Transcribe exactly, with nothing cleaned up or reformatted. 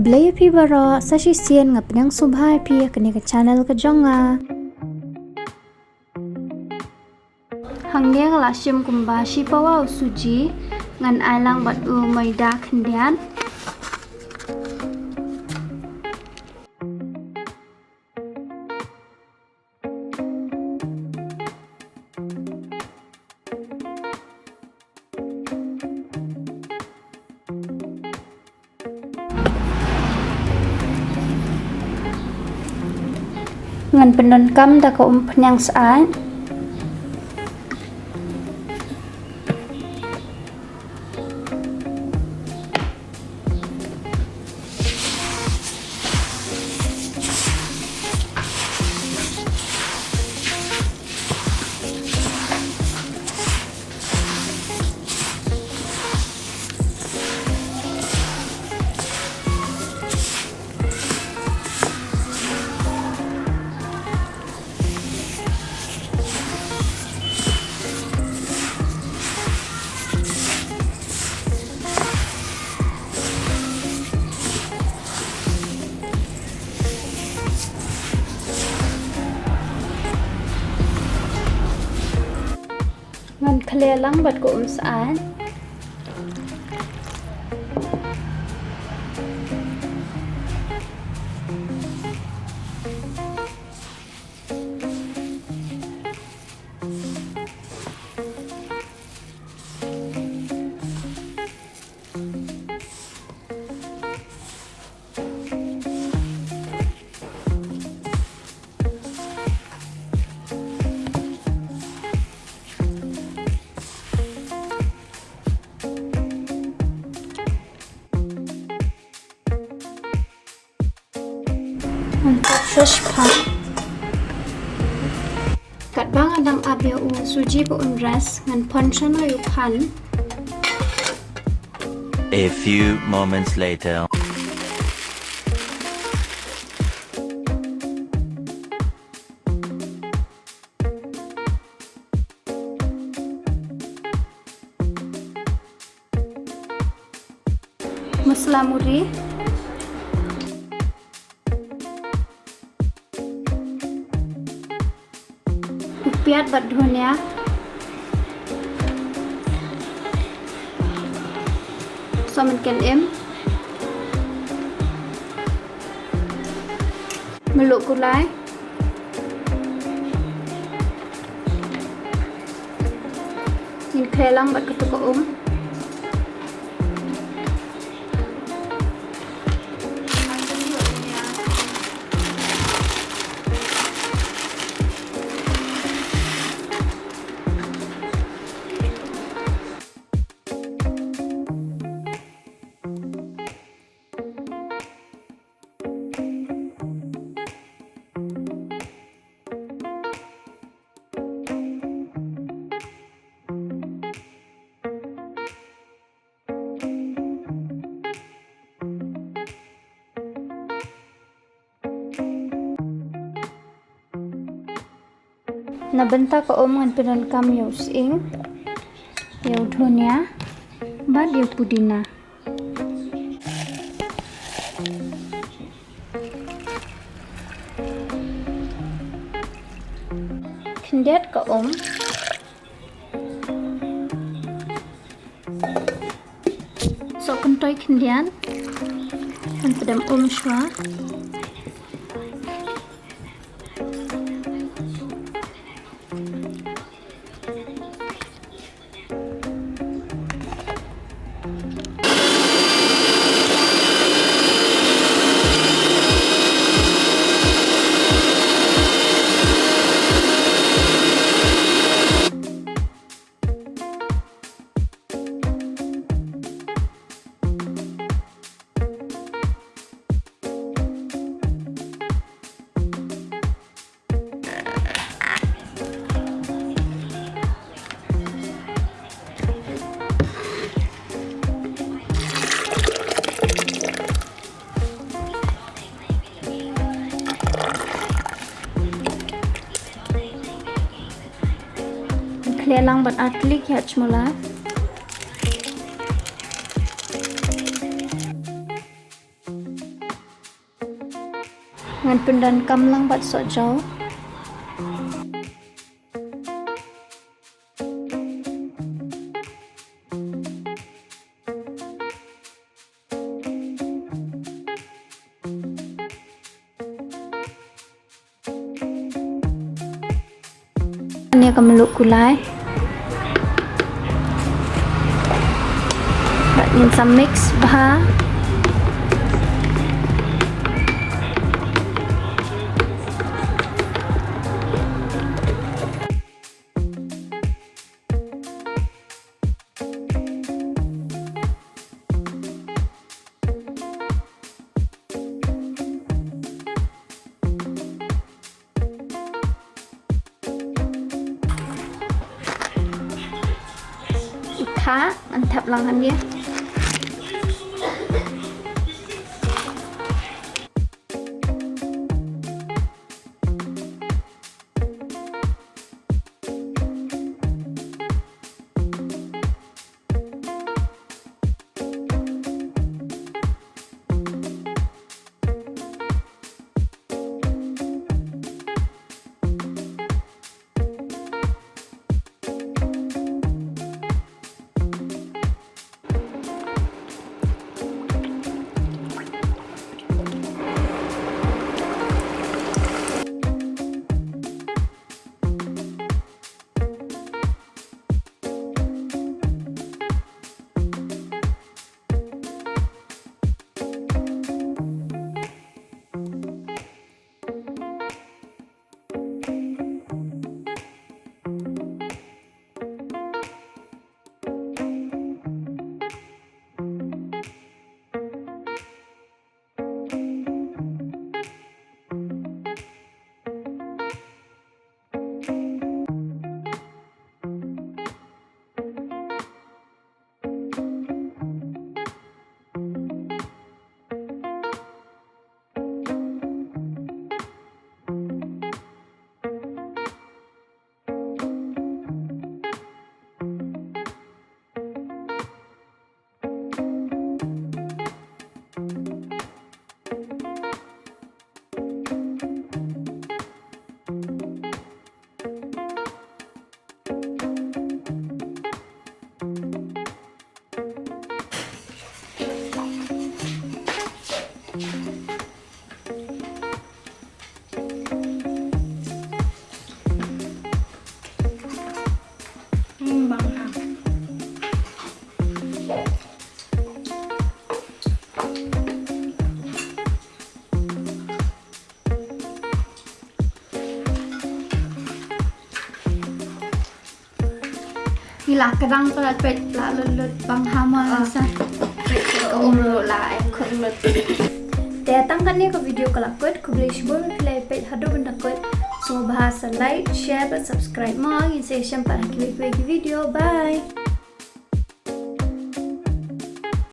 Khublei ïa phi baroh, sa shisien nga pdiang sngewbha ïa phi ha kane ka channel ka jong nga. Hangne nga la shim kumba shi pawa u suji, ngan ai lang bad u maida khyndiat. Ngan pyndonkam da ka umphniang syaid. Ngan khleh lang bad ka um syaid. Ngan pop shuwa shaphang. Katba nga dang ap ïa u suji ba un res, ngan pon shuwa noh ïa u phan. A few moments later. Masala muri. U piat bad dhania. Sohmynken im. Mluh kulai. Ngin khleh lang bad katu ka um. Na bynta ka um ngan pyndonkam ïa u sying, ïa u dhania bad ïa u pudina. Khyndiat ka um. Soh kyntoi khyndiat. Ngan pdem um shuwa. Khleh lang bad ar tylli ki hashmola. Ngan pyndonkam lang bad sohjaw. Kane ka mluh kulai. Bad ngin sa mix bha. Ïa ka, ngan thep lang hangne. Hmm, bang ha. Ila kadang pala peit la lut lut bang ha ma sa. Peit ka um lut la ai khur lut. Te tang kane ka video ka la kut, khublei shibun ba phi la peit haduh ban da kut. Sngewbha sa like, share bad subscribe mo. Ngin sa ïashem pat ha kiwei kiwei ki video. Bye.